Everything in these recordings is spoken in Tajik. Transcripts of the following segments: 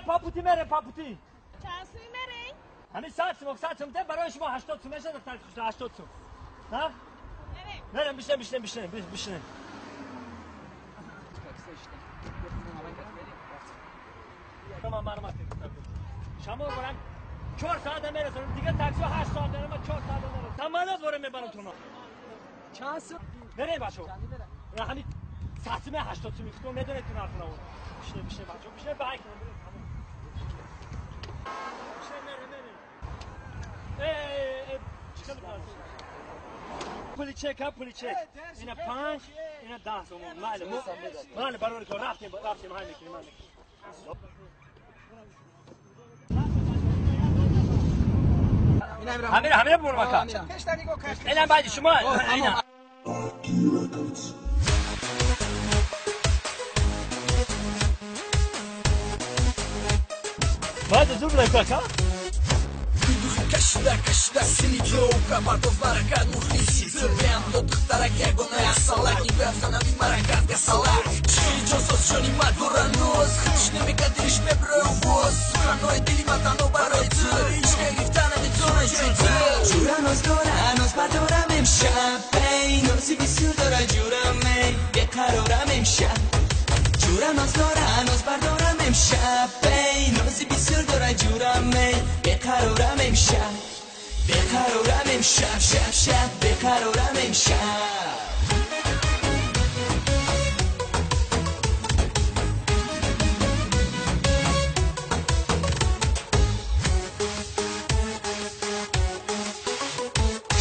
پاپوتی میره پاپوتی چند سوی میره؟ همین 100 سوم 100 سوم برای شما 80 سوم میشه دختر خوش 80 سوم نه؟ برم بشنه بشنه بشنه بشنه شما برم 4 ساعت میرسونم دیگه تاکسی 8 ساعت دارم من 4 ساعت دارم تمام دارم میبرم تو چند سوم بریم بچه‌ها همین 100 سوم 80 سوم خودتون میدونید تو نرخ نو بشنه بشنه بچه‌ها بشنه بایک پولی چک ها پولی چک اینا 5 اینا 10 سوم معلومه معلومه برای تو رفتیم رفتیم همین میکنیم همین همین برو مکان اینا بعد شما اینا بعد زور لکا کشیده کشیده سینی جوکا پرتوف برکت مخلیسی زربیان دو دخترک یگانه اصالک این بیفتنمی مرکت گسالک چی جاساس جانی مدورا نوز خودش نمیکدیش میبره و باز سخنهای دلی متنو برای تو هیچ گرفتن نمیتونه جای تو جورا ناز داره ناز بردارم امشب ای نازی بسیار داره جورم ای بیقرارم امشب جورا ناز داره ناز بردارم امشب ای نازی بسیار داره جورم ای بیقرارم امشب بیقرارم امشب شب شب بیقرارم امشب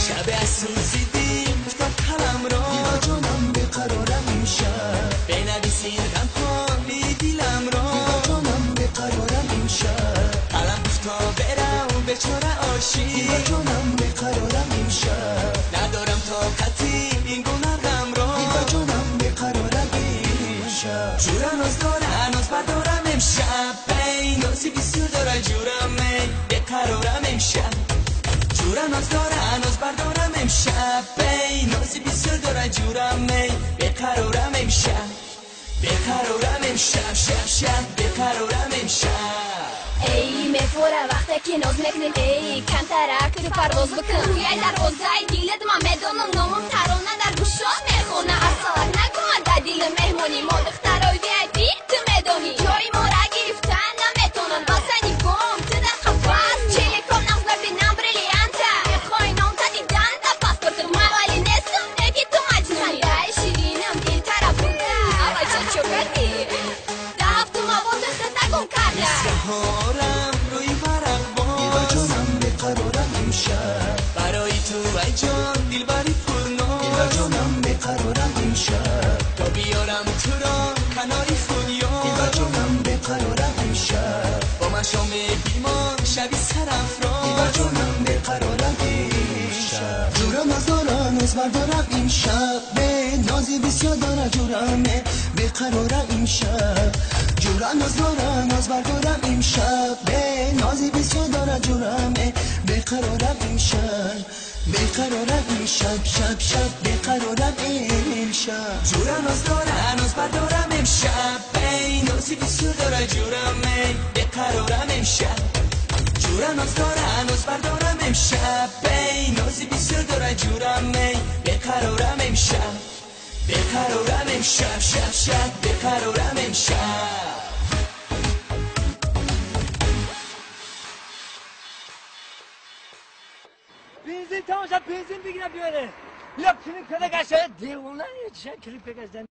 شب از روزی دیم گفتم قلم را دیوار جانم بیقرارم امشب بنویسین غم خالی دلم را دیوار جانم بیقرارم امشب قلم گفتا برم بیچاره عاشق دیوار جانم بیقرارم امشب ندارم طاقتی این گونه غم را دیوار جانم بیقرارم امشب جورا ناز داره ناز بردارم امشب ای نازی بسیار داره جورم ای بیقرارم امشب جورا ناز داره ناز بردارم امشب ای نازی بسیار داره جورم ای بیقرارم امشب بیقرارم امشب شب شب بیقرارم امشب ای میفوره وقتی که ناز میکنیم ای کمترک تو پرواز بکن روی دروازه دلت من میدونم نامم ترانه در گوشات میخونه اصلا نگو من در دل مهمونی ما دخترای وی آی پی تو میدونی جای ما را گرفتن نمیتونن واسه نگم تو در قفس چلیکم نغز ببینم بریلیانتا میخوای نام تا دیدن در پاسپورت من ولی نیستم نگی تو مجنونی خنده شیرینم دل طرف بوده اول چه چوکتی در هفتم آواز خطا گم کرده سهارم روی ورق باز دیوار جانم بیقرارم امشب برای تو ای جان دلبری پرناز دیوار جانم بیقرارم امشب تا بیارم تو را کناری خود یار دیوار جانم بیقرارم امشب با من شام بیمار شبی سرافراز دیوار جانم بیقرارم امشب جورا ناز داره ناز بردارم امشب به نازی بسیار داره جورم بیقرارم امشب جورا ناز داره ناز بردارم امشب به نازی بسیار داره جورم بیقرارم امشب بیقرارم امشب شب شب بیقرارم امشب جورا ناز داره ناز بردارم امشب ای نازی بسیار داره جورم ای بیقرارم امشب جورا ناز داره ناز بردارم امشب ای نازی بسیار داره جورم ای بیقرارم امشب بیقرارم امشب شب شب بیقرارم امشب بنزین تمام شد بنزین بگیرم بیاره بیا کلیپ پیدا کشته دیوونه چه کلیپ پیدا.